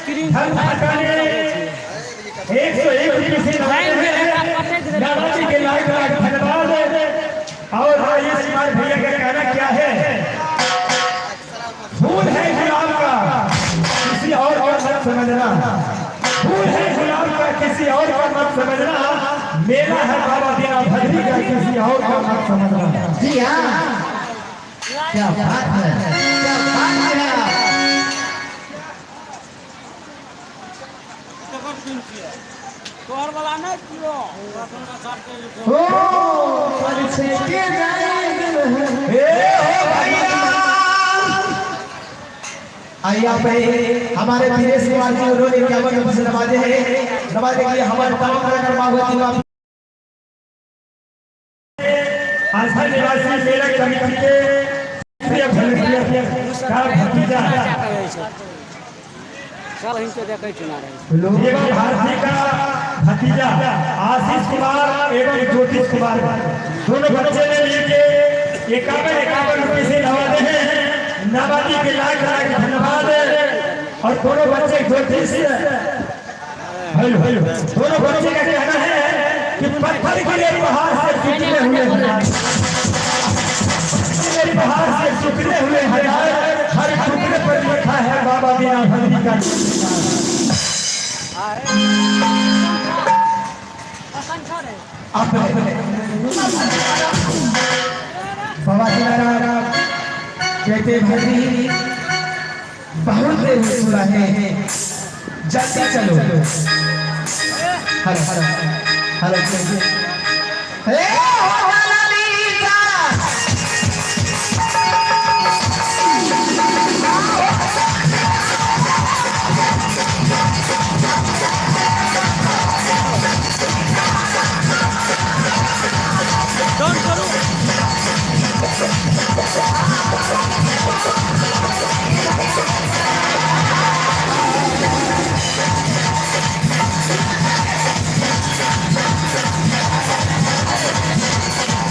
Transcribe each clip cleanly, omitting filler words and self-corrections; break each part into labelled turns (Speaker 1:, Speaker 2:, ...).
Speaker 1: Screen
Speaker 2: धर्म ने 101 रुपये से
Speaker 1: लाइन
Speaker 2: नवाजे
Speaker 1: के
Speaker 2: हैं।
Speaker 1: रेखा कटैत गेलै।
Speaker 2: नानाजी के लाख लाख धन्यवाद। और राजेश कुमार भैया का कहना क्या है? फूल है गुलाब का, किसी और का मत समझना। फूल है गुलाब का, किसी और का मत समझना। मेला है बाबा दीना भद्री का, किसी और का मत समझना।
Speaker 3: जी हाँ, क्या बात है, क्या बात है।
Speaker 1: तोहर वाला नहि कियो।
Speaker 3: ओ परिचय के जाएंगे।
Speaker 2: ए हो भैया।
Speaker 3: आइए, आप हमारे दिनेश कुमार जी, उन्होंने 51 रुपये से नवाजे हैं। नवाजे के लिए हमारे तमाम कलाकार माँ भगवती।
Speaker 2: आस्था निवासी मेला कमेटी के प्रिय भैया का भतीजा।
Speaker 1: सब हिंसे देखै छी ना रहै।
Speaker 2: देवा भारती का भतीजा आशीष कुमार एवं ज्योतिष कुमार, दोनों बच्चे ने लेके 51 51 रुपए से नवाजे हैं। नवाजी के लाख लाख धन्यवाद। और दोनों बच्चे ज्योतिष, हेलो हेलो, दोनों बच्चे का कहना है कि पत्थर गिरे पहाड़ से टुकड़े हुए हजार, गिरे पहाड़ से टुकड़े हुए हजार, हर टुकड़े पर लिखा है बाबा दीना भद्री का।
Speaker 3: अपने बाबा दीनानाथ कहते, भद्री, बहुत देर हो चुका है, जल्दी चलो। हर हर हर हे हो ललिता।
Speaker 1: डाउन करू।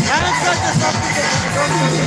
Speaker 1: डांस करके सब कुछ डाउन करू।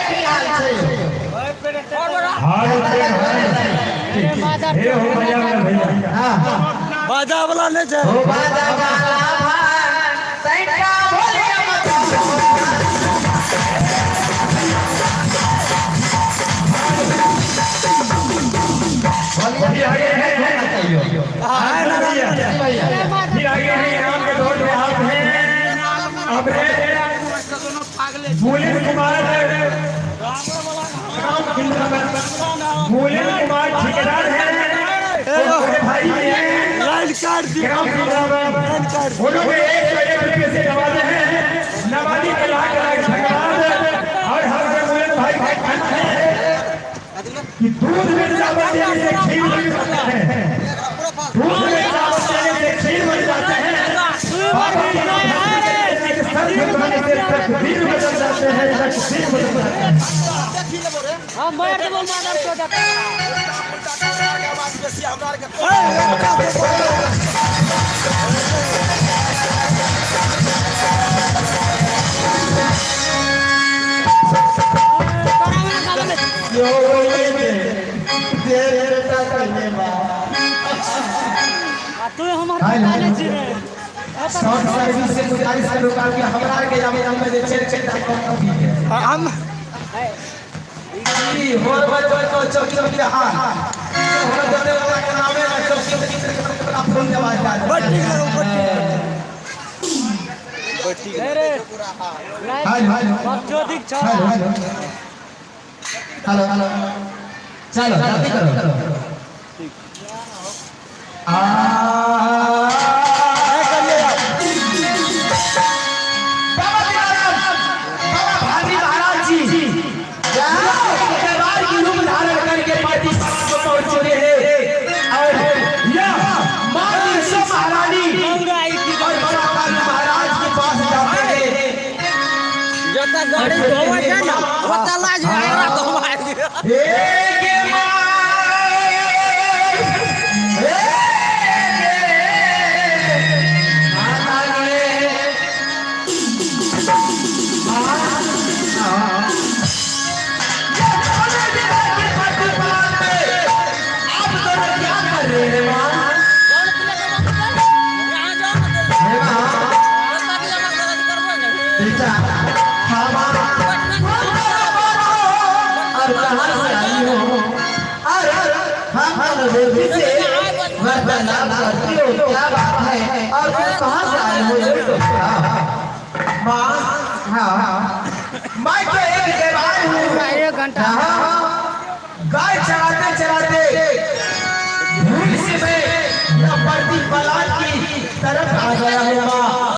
Speaker 3: की हाल छै?
Speaker 2: हाल हे हो भैया, भैया।
Speaker 3: हाँ।
Speaker 1: बाजा वाला नहीं छै।
Speaker 3: हो बाजा वाला भाई तैका वॉल्यूम
Speaker 2: फिर आगे हैं, फिर आगे हैं इनाम के दौर में आप हैं। अब है मुलिन कुमार, मुलिन कुमार ठेकेदार हैं और बड़े भाई भी हैं।
Speaker 1: लाइन काट दी।
Speaker 2: ग्राम पिंडरावन उन्होंने 101 रुपये से नवाजे हैं। नवाजी के लाख लाख धन्यवाद। और हमारे मुलिन भाई भाई कहते हैं कि दूध में चावल देने से खीर बन जाते हैं, दूध में चावल देने से खीर बन जाते हैं, बाबा के नाम के सर झुकाने से तकदीर बदल जाते हैं, तकदीर बदल जाते हैं।
Speaker 4: हाँ मार देबो मार चोटा। तू हमार पता छी रे।
Speaker 3: शॉर्ट सर्विस से गुजारिश करो कि हमरा के आवेदन में जे चेक चेक कॉपी है
Speaker 1: हम
Speaker 3: ई होर बजो तो चौकी चौकी हां होर बजने वाला के नामे ना चौकी चौकी का फोन जवाब जा।
Speaker 1: बट्टी करो बट्टी।
Speaker 4: रे
Speaker 3: हेलो हेलो
Speaker 4: बकचोदी छ।
Speaker 3: हेलो हेलो हेलो चलो जल्दी करो। आ बाबा बाबा भाजी महाराज जी दरबार की रूप धारण करके पार्टी को पहुंच चुके हैं और यह मां बिरसा महारानी और बाबा कालू महाराज के पास जाते हैं।
Speaker 4: जता गाड़ी धोवा छै ना ओता लाज एकरा धोवा।
Speaker 3: एक मां माता गे आप दोनों क्या कर रहे हैं मां? हे मां, बेटा, हाँ मां, और कहाँ से आई हो? और हम बेबी से वरदान करती हो, क्या बात है? और तुम कहाँ से आए हो ये तो माँ? हाँ, मैं तो एक देवान हूँ।
Speaker 4: एक घंटा।
Speaker 3: हाँ, गाय चराते चराते भूल से मैं यह परती पलाट की तरफ आ गया है माँ।